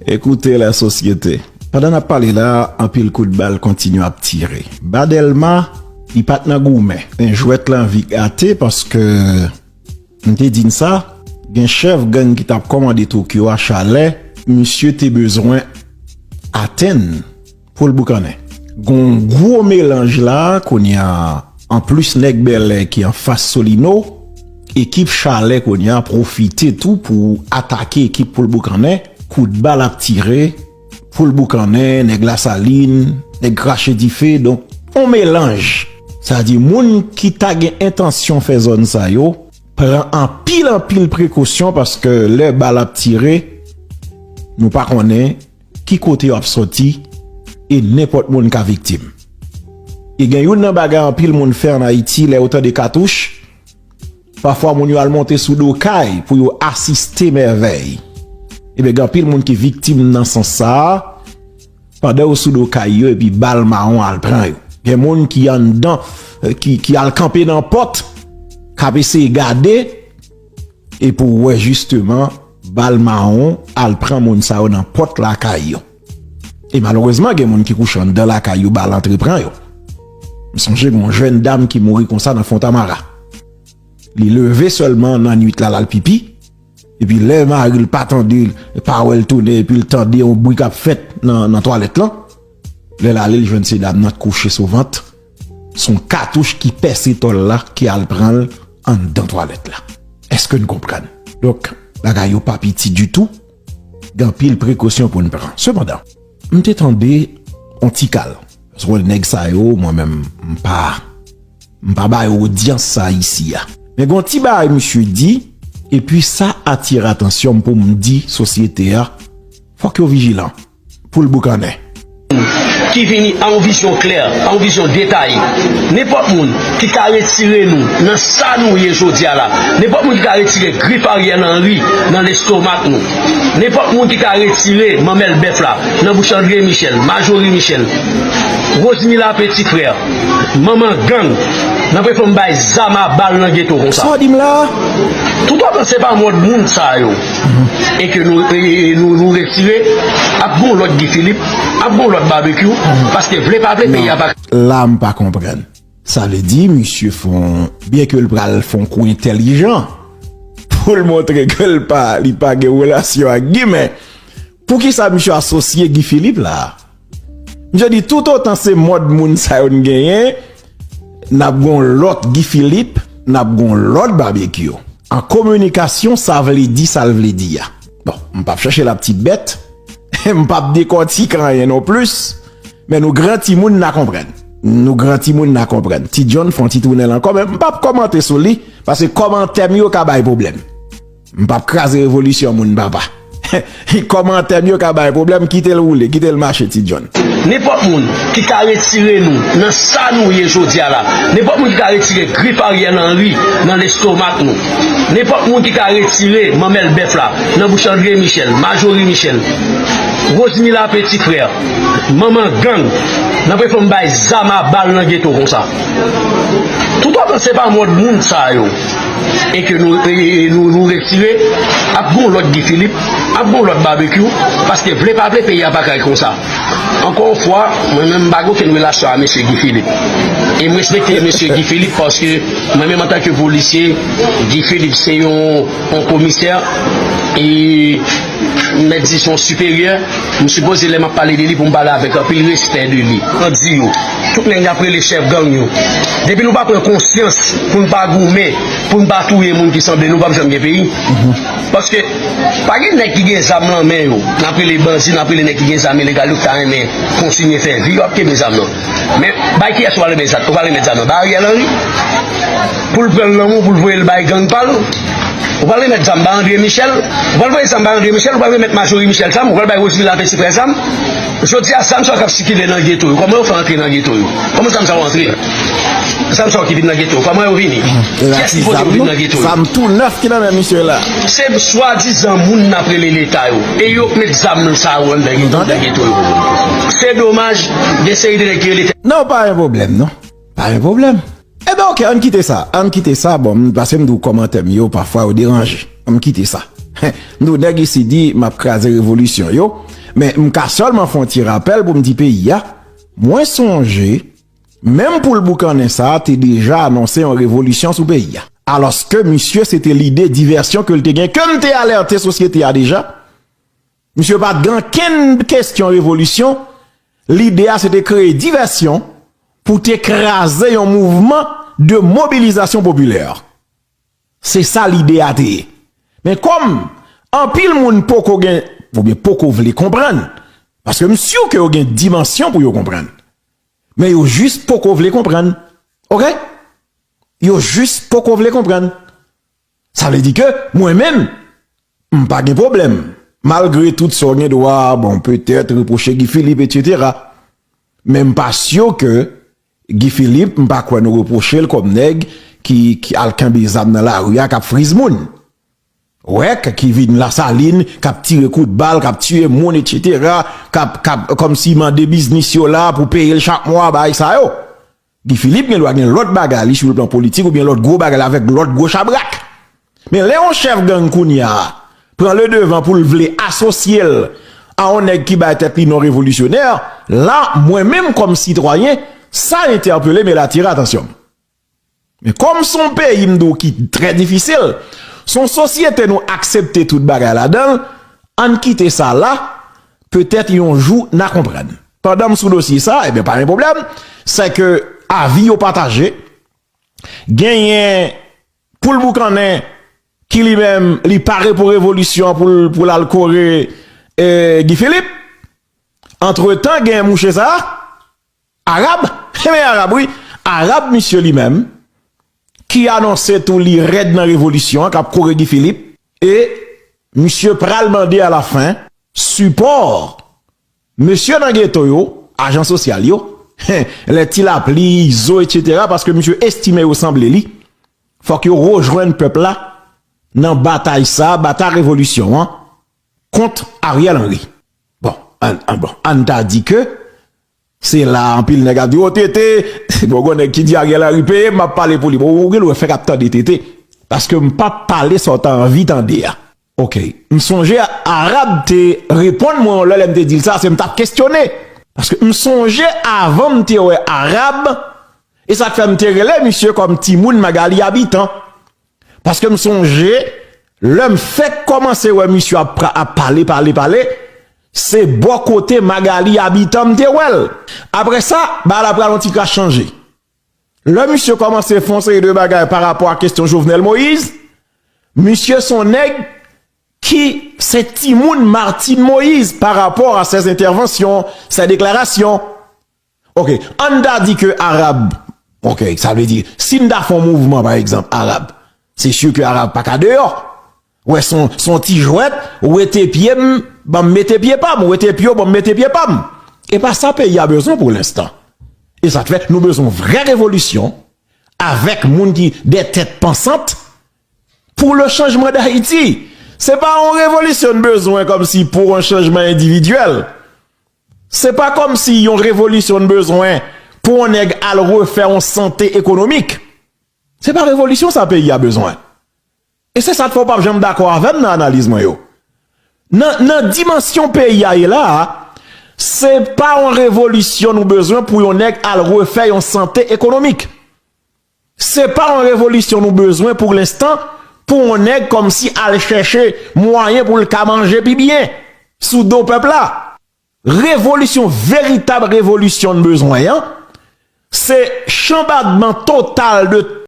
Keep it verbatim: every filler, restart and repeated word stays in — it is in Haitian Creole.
Ekoute la sosyete. Pandan n ap pale la, anpil kout bal kontinye ap tire. Ba Dèlma, li pa t nan goumen. Men jwèt la anvi gate paske m te di n sa, gen chèf gang ki t ap kòmande Tokyo a chalè, misye te bezwen atenn pou l boukannen. Gon gwo melanj la, kounye a, anplis nèg Bèlè ki anfas Solino, ekip chalè kounye a pwofite tou pou atake ekip pou l boukannen. Kout bal ap tire, pou l boukannen, nèg Lasalin, nèg krache dife, donk, on melanj. Sa di, moun ki ta gen entansyon fè zòn sa yo, pran anpil, anpil prekosyon, paske lè bal ap tire, nou pa konnen ki kote yo ap sòti, e nenpòt moun ka viktim. E gen youn nan bagay anpil moun fè ann Ayiti, lè yo tande katouch, pafwa moun yo al monte sou do kay pou yo asiste mèvèy. Ebyen, gen anpil moun ki viktim nan sans sa a, pandan yo sou do kay yo, epi bal mawon al pran yo. Gen moun ki anndan, eh, ki, ki al kanpe nan pòt, k ap eseye gade, e pou wè jisteman, bal mawon al pran moun sa yo nan pòt lakay yo. E malerezman, gen moun ki kouche anndan lakay yo, bal antre pran yo. M sonje gen yon jèn dam ki mouri konsa nan Fontamara. Li leve sèlman nan nwit la, l al pipi. Epi lè mari l pa tande l, pa wè l tounen, epi l tande yon bri k ap fèt nan, nan twalèt lan. Lè l ale, l jwenn se dam nan k kouche sou vant. Se yon katouch ki pèse tòl la, ki al pran l anndan twalèt la. Èske n konprann? Donk, bagay yo pa piti ditou. Gen anpil prekosyon pou n pran. Sepandan, m te tande yon ti kal. Paske nèg sa yo, mwen menm, m pa, m pa ba yo odyans sa isi a. Men gen yon ti bagay misye di, epi sa atire atansyon m pou m di sosyete a, fòk yo vijilan pou l boukannen. Ki vini a yon vizyon klè, a yon vizyon detaye. Nenpòt moun ki ka retire nou nan sa nou ye jodi a la, nenpòt moun ki ka retire grif Ariel Henry nan lestomak nou, nenpòt moun ki ka retire manmèl bèf la nan bouch André Michel, Majorie Michel, Rosemila Petit Frère, manman gang, n ap reponn bay zam a bal nan geto konsa. Sa w di m la a? Toutotan se pa mòd moun sa yo e ke nou, e, e, nou, nou retire, ap gon lòt Guy Philippe, ap gon lòt Babekyou, paske vle pa vle, peyi a pa. La, m pa konprann. Sa vle di, misye fè yon, byen ke l pral fè yon kou entèlijan, pou l montre ke l pa, li pa gen relasyon ak Guy, men poukisa misye asosye Guy Philippe la? Misye di, toutotan se mòd moun sa yo n genyen, n ap gon lòt Guy Philippe, n ap gon lòt Babekyou. An kominikasyon, sa vle di sa l vle di a. Bon, m p ap chèche la ptit bèt, m p ap dekòtike anyen non plis, men nou gran timoun n a konprann. Nou gran timoun n a konprann. Ti John fè yon ti tounen l ankò, men m p ap kòmante sou li, paske kòmantè m yo ka bay pwoblèm. M p ap kraze revolisyon moun, papa. Kòmantè m yo ka bay pwoblèm, kite l woule, kite l mache, Ti John. Nenpòt moun ki ka retire nou nan sa nou ye jodi a la, nenpòt moun ki ka retire grif Ariel Henry nan lestomak nou, nenpòt moun ki ka retire manmèl bèf la nan bouch André Michel, Majorie Michel, Rosemila Petit Frère, manman gang, n ap reponn bay zam a bal nan geto konsa. Toutotan se pa mòd moun sa yo e ke nou, e, e, nou, nou retire, ap gon lòt Guy Philippe, ap gon lòt Babekyou, paske vle pa vle, peyi a pa kay konsa. Ankò yon fwa, mwen menm m pa gen okenn relasyon a mesye Guy Philippe. E m respekte mesye Guy Philippe paske mwen menm antanke polisye, Guy Philippe se yon, yon komisè e mèt di se yon siperyè. M sipoze lè m ap pale de li pou m pale avèk anpil respè de li. Bandi yo, tout nèg y ap rele chèf gang yo. Depi nou pa pran konsyans pou n pa goumen, pou n pa touye moun ki sanble nou, p ap janm gen peyi. Paske pa gen nèg ki gen zam nan men yo, n ap rele bandi, n ap rele nèg ki gen zam ilegal yo ki ta renmen kontinye fè vi yo ap kenbe zam nan. Men bay kiyès ou pral remèt zam, ou pral remèt zam nan? Bay Ariel Henry? Pou l pran l nan men w, pou l voye l bay gang pa l? Ou pral remèt zam bay André Michel? Ou pral voye zam bay André Michel? Ou pral remèt Majorie Michel zam? Ou pral bay Rosemila Petit Frère zam? Jodi a, zam sa yo k ap sikile nan geto yo, kòman yo fè antre nan geto yo? Kòman zam sa yo antre? Zam sa yo ki vin nan geto yo, kòman yo vini? Kiyès ki pote yo vin nan geto yo? Zam tou nèf ki nan men misye la. Se swadizan moun n ap rele Leta yo, e yo k met zam sa yo anndan geto, anndan geto yo. Se domaj, gen seri de nèg ki rele tèt. Non, pa gen pwoblèm, non. Pa gen pwoblèm. Ebyen, oke, ann kite sa. Ann kite sa, bon, m, paske m di w kòmantè m yo, pafwa yo deranje. Ann kite sa. Nou nèg isi di m ap kraze revolisyon yo, men m ka sèlman fè yon ti rapèl pou m di peyi a, mwen sonje, menm poul boukannen sa a te deja anonse yon revolisyon sou peyi a. Alòske misye se te lide divèsyon ke l te gen, ke m te alète sosyete a deja. Misye pa t gen ankenn kesyon revolisyon, lide a se te kreye divèsyon pou te kraze yon mouvman de mobilizasyon popilè. Se sa lide a te ye. Men kòm anpil moun poko gen, oubyen poko vle konprann, paske m si ke yo gen dimansyon pou yo konprann, men yo jis poko vle konprann. Oke? Yo jis poko vle konprann. Sa vle di ke mwen menm, m pa gen pwoblèm. Malgre tout sa w gen dwa, bon, petèt, repwoche Guy Philippe, etsetera. Men m pa si ke Guy Philippe, m pa kwè nou repwoche l kòm nèg ki, ki al kenbe zam nan lari a, k ap friz moun. Wè, k, ki vin Lasalin, k ap tire kout bal, k ap tiye moun, etsetera, k ap, k ap kòmsi mande biznis yo la pou peye l chak mwa, bagay sa yo. Guy Philippe gen dwa gen lòt bagay li sou le plan politik oubyen lòt gwo bagay li avèk lòt gwo chabrak. Men lè yon chèf gang kounye a pran le devan pou l vle asosye l a yon nèg ki bay tèt li non revolisyonè, la, mwen menm kòm sitwayen, sa entèpele m e l atire atansyon m. Men kòm se yon peyi m di w ki trè difisil, se yon sosyete nou aksepte tout bagay ladan l, ann kite sa la, petèt yon jou n a konprann. Pandan m sou dosye sa, ebyen pa gen pwoblèm, se ke avi yo pataje, genyen poul boukannen ki li menm li pare pou revolisyon pou l, pou l al kore eh, Guy Philippe. Antretan, genyen mouche sa a, Arab, men Arab wi, Arab misye li menm, ki anonse tou li rèd nan revolisyon an, k ap kore Guy Philippe, e misye pral mande alafen sipò mesye nan geto yo, ajan sosyal yo, lè Ti Lapli, Izo, etsetera, paske misye estime yo sanble li, fòk yo rejwenn pèp la nan batay sa, batay revolisyon an, kont Ariel Henry. Bon, ann, ann, bon, ann ta di ke se la anpil nèg ap di, "O T T, bon, gon nèg ki di Ariel Henry peye, m ap pale pou li." Bon, ou gen dwa fèk ap tande T T, paske m p ap pale sa w ta anvi tande a. Oke, m sonje Arab te reponn mwen yon lè, lè m te di l sa, se m t ap kesyone. Paske m sonje avan m te wè Arab, e sa k fè m te rele misye kòm timoun Magali Abitan. Paske m sonje, lè m fèk kòmanse wè misye ap, pra- ap pale, pale, pale, se bò kote Magali Abitan m te wè l. Apre sa, bagay la pral yon ti kras chanje. Lè misye kòmanse fè yon seri de bagay pa rapò a kesyon Jovenel Moïse, misye se yon nèg ki se timoun Martine Moïse pa rapò a ses interventions, ses déclarations. Oke, ann ta di ke Arab, oke, sa vle di, si n ta fè yon mouvman, pa egzanp, Arab, se si ke Arab pa ka deyò. Wè, se yon, se yon ti jwèt, wete pye m, ban m mete pye pa m, wete pye w, ban m mete pye pa m. E pa sa peyi a bezwen pou lenstan. E sa k fè, nou bezwen yon vrè revolisyon avèk moun ki de tèt pansant pou le changement d'Haïti. Se pa yon revolisyon n bezwen kòmsi pou yon chanjman endividyèl. Se pa kòmsi yon revolisyon n bezwen pou yon nèg al refè yon sante ekonomik. Se pa revolisyon sa peyi a bezwen. E se sa k fè w p ap janm dakò avè m nan analiz mwen yo. Nan, nan dimansyon peyi a ye la a, se pa yon revolisyon nou bezwen pou yon nèg al refè yon sante ekonomik. Se pa yon revolisyon nou bezwen pou lenstan pou yon nèg kòmsi al chèche mwayen pou l ka manje pi byen sou do pèp la. Revolisyon, veritab revolisyon n bezwen an, se chanbadman total de